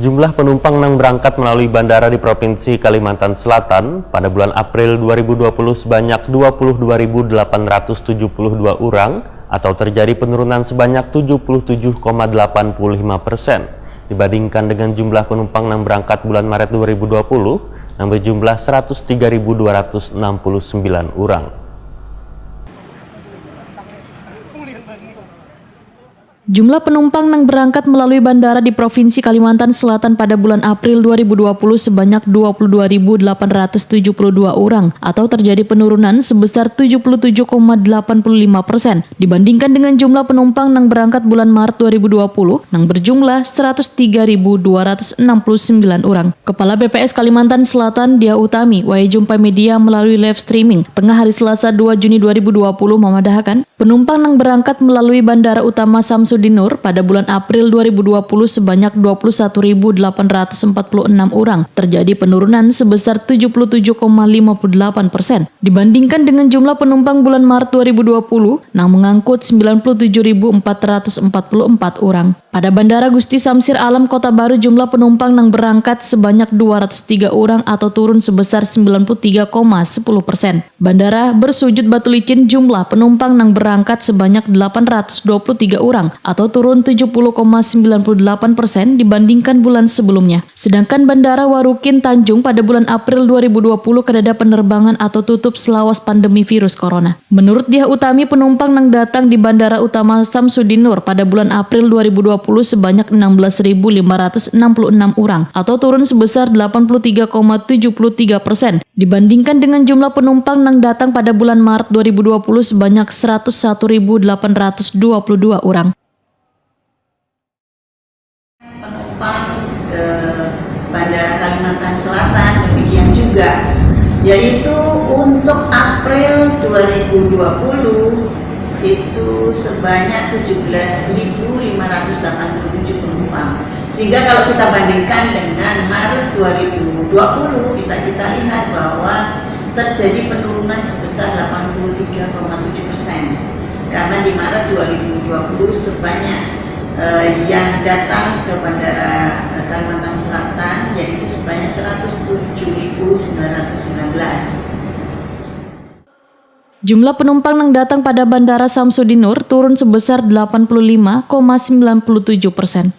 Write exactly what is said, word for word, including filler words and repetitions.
Jumlah penumpang nang berangkat melalui bandara di Provinsi Kalimantan Selatan pada bulan April dua ribu dua puluh sebanyak dua puluh dua ribu delapan ratus tujuh puluh dua orang atau terjadi penurunan sebanyak tujuh puluh tujuh koma delapan puluh lima persen dibandingkan dengan jumlah penumpang nang berangkat bulan Maret dua ribu dua puluh nang berjumlah seratus tiga ribu dua ratus enam puluh sembilan orang. Jumlah penumpang nang berangkat melalui bandara di Provinsi Kalimantan Selatan pada bulan April dua ribu dua puluh sebanyak dua puluh dua ribu delapan ratus tujuh puluh dua orang atau terjadi penurunan sebesar tujuh puluh tujuh koma delapan puluh lima persen dibandingkan dengan jumlah penumpang nang berangkat bulan Maret dua ribu dua puluh nang berjumlah seratus tiga ribu dua ratus enam puluh sembilan orang. Kepala B P S Kalimantan Selatan, Diah Utami, wayah jumpa media melalui live streaming tengah hari Selasa dua Juni dua ribu dua puluh mamadahakan, penumpang nang berangkat melalui Bandara Utama Samsudinur pada bulan April dua ribu dua puluh sebanyak dua puluh satu ribu delapan ratus empat puluh enam orang, terjadi penurunan sebesar tujuh puluh tujuh koma lima puluh delapan persen dibandingkan dengan jumlah penumpang bulan Maret dua ribu dua puluh nang mengangkut sembilan puluh tujuh ribu empat ratus empat puluh empat orang. Pada Bandara Gusti Samsir Alam Kota Baru, jumlah penumpang nang berangkat sebanyak dua ratus tiga orang atau turun sebesar sembilan puluh tiga koma sepuluh persen. Bandara Bersujud Batu Licin, jumlah penumpang nang berangkat sebanyak delapan ratus dua puluh tiga orang atau turun tujuh puluh koma sembilan puluh delapan persen dibandingkan bulan sebelumnya. Sedangkan Bandara Warukin Tanjung pada bulan April dua ribu dua puluh kadada penerbangan atau tutup selawas pandemi virus corona. Menurut Diah Utami, penumpang nang datang di Bandara Utama Samsudinur pada bulan April dua ribu dua puluh sebanyak enam belas ribu lima ratus enam puluh enam orang atau turun sebesar delapan puluh tiga koma tujuh puluh tiga persen dibandingkan dengan jumlah penumpang nang datang pada bulan Maret dua ribu dua puluh sebanyak seratus satu ribu delapan ratus dua puluh dua orang. Penumpang ke Bandara Kalimantan Selatan demikian juga, yaitu untuk April dua ribu dua puluh itu sebanyak tujuh belas ribu lima ratus delapan puluh tujuh penumpang. Sehingga kalau kita bandingkan dengan Maret dua ribu dua puluh, bisa kita lihat bahwa terjadi penurunan sebesar delapan puluh tiga koma tujuh persen. Karena di Maret dua ribu dua puluh sebanyak eh, yang datang ke Bandara eh, Kalimantan Selatan, yaitu sebanyak seratus tujuh ribu sembilan ratus sembilan belas. Jumlah penumpang nang datang pada Bandara Samsudinur turun sebesar delapan puluh lima koma sembilan puluh tujuh persen.